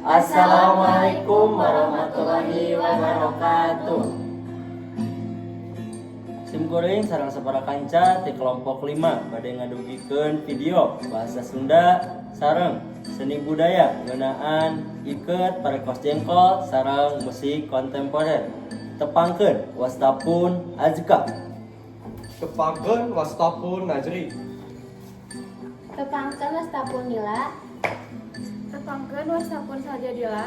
Assalamualaikum warahmatullahi wabarakatuh. Sim kuring sareng sababaraha kanca ti kelompok 5 bade ngadugikeun video bahasa Sunda sareng seni budaya ngeunaan iket parengkos jengkol sareng musik kontemporer. Tepangkeun, wasta pun Azka. Tepangkeun, wasta pun Najri. Tepangkeun, wasta pun Nila. Tepangkeun, wasta pun Saljadila.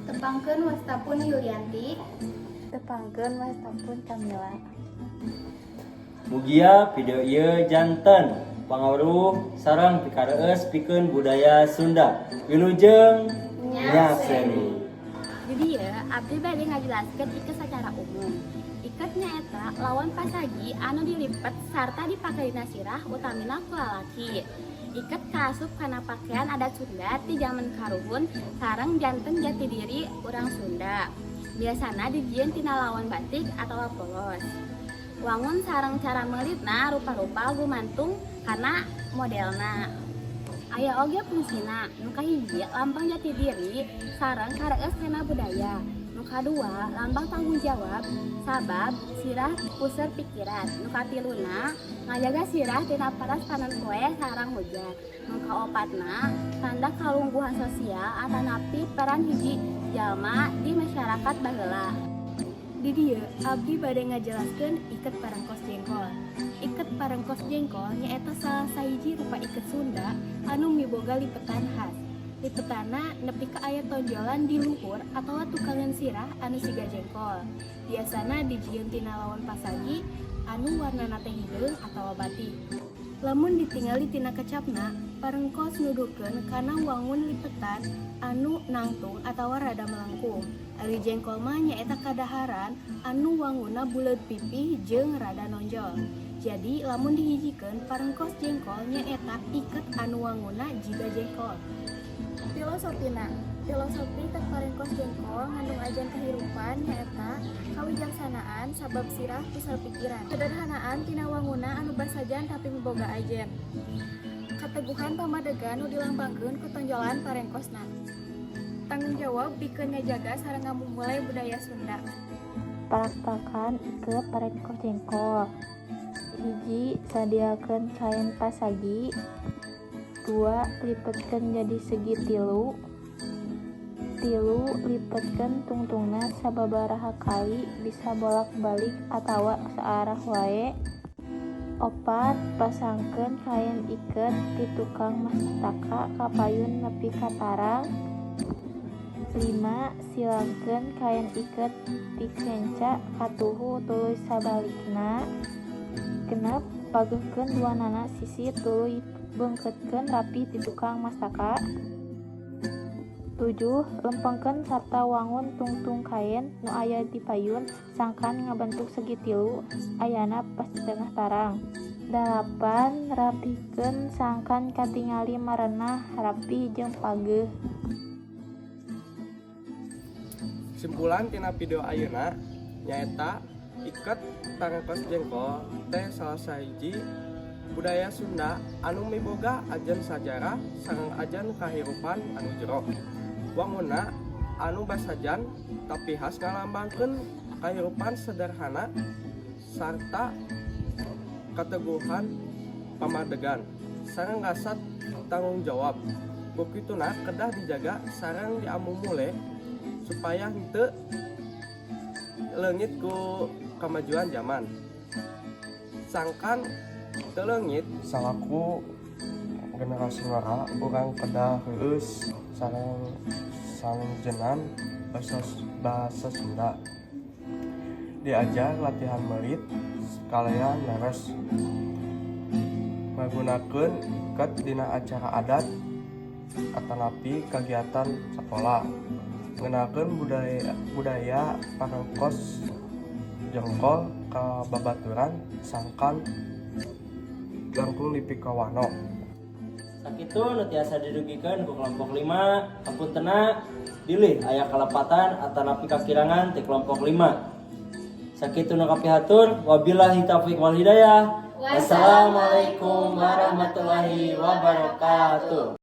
Tepangkeun, wasta pun Yulianti. Tepangkeun, wasta pun Kamila. Mugia video ieu janten pangaruh sareng pikareueus pikeun budaya Sunda. Wilujeng nyakseni. Jadi ya, abdi bade ngajelaskeun iket secara umum. Iket nyaeta lawon pasagi anu dilipet sarta dipake dina sirah, utamina ku lalaki. Iket kaasup kana pakaian adat Sunda ti jaman karuhun sareng janten jati diri urang Sunda. Biasana dijieun tina lawon batik atawa polos. Wangun sareng cara meulitna rupa-rupa gumantung kana modelna. Aya oge fungsina, nu kahiji lambang jati diri sareng kareueus kana budaya. Nu kadua lambang tanggung jawab sabab sirah puseur pikiran. Nu katiluna ngajaga sirah tina panas panon poe sareng hujan. Nu kaopatna tanda kalungguhan sosial atanapi peran hiji jalma di masyarakat baheula. Di dieu abdi bade ngajelaskeun iket parengkos jengkol. Iket parengkos jengkol nyaeta salah sahiji rupa iket Sunda anu miboga lipetan khas. Lipetanna nepi ka aya tonjolan di luhur atawa tukangan sirah anu siga jengkol. Biasana dijieun tina lawon pasagi anu warnana teh hideung atawa batik. Lamun ditingali tina kecapna, parengkos nuduhkeun kana wangun lipetan anu nangtung atawa rada melengkung. Ari jengkol mah nyaeta kadaharan anu wangunna buleud pipih jeung rada nonjol. Jadi lamun dihijikeun, parengkos jengkol nyaeta iket anu wangunna jiga jengkol. Filosofina. Filosofi iket parengkos jengkol ngandung ajaran kehidupan, nyaeta kawijaksanaan sabab sirah puseur pikiran, sederhanaan tina wanguna anu basajan tapi miboga ajen, kateguhan pamadegan nu dilambangkeun ku tonjolan parengkosna, tanggung jawab pikeun ngajaga sareng ngamumule budaya Sunda. Praktakan iket parengkos jengkol. 1, sadiakeun kain pasagi. 2, lipetkeun jadi segi tilu. 3, lipetkeun tungtungna sababaraha kali, bisa bolak-balik atawa saarah wae. 4, pasangkeun kain iket ti tukang mastaka ka payun nepi ka tarang. 5, silangkeun kain iket ti kenca ka tuhu tuluy sabalikna. 6, pagehkeun duanana sisi tuluy beungkeutkeun rapi di tukang mastaka. 7, lempengkeun sarta wangun tungtung kain nu aya di payun sangkan ngabentuk segi tilu ayana pas di tengah tarang. 8, rapihkeun sangkan katingali marenah, rapi jeung pageuh. Simpulan tina video ayeuna nyaeta iket parengkos jengkol teh salah sahiji budaya Sunda anu miboga ajen sajarah sareng ajen kahirupan anu jero. Wanguna anu basajan tapi khas ngalambangkeun kahirupan sederhana sarta kateguhan pamadegan sareng rasa tanggung jawab. Bukituna kedah dijaga sareng diamumule supaya henteu leungit ku kemajuan zaman, sangkan teu leungit. Salaku generasi ngora, urang kedah reueus sareng sangjenan basa bahasa Sunda, diajar latihan meulit kalayan leres ngagunakeun iket dina acara adat atanapi kagiatan sakola, ngenalkeun budaya budaya parengkos jengkol ka babaturan sangkan langkung dipikawanoh. Sakitu nu tiasa didugikeun ku kelompok 5. Hapuntenna bilih aya kalepatan atanapi kakirangan ti kelompok 5. Sakitu nu kapihatur, wabillahi taufiq wal hidayah. Wassalamualaikum warahmatullahi wabarakatuh.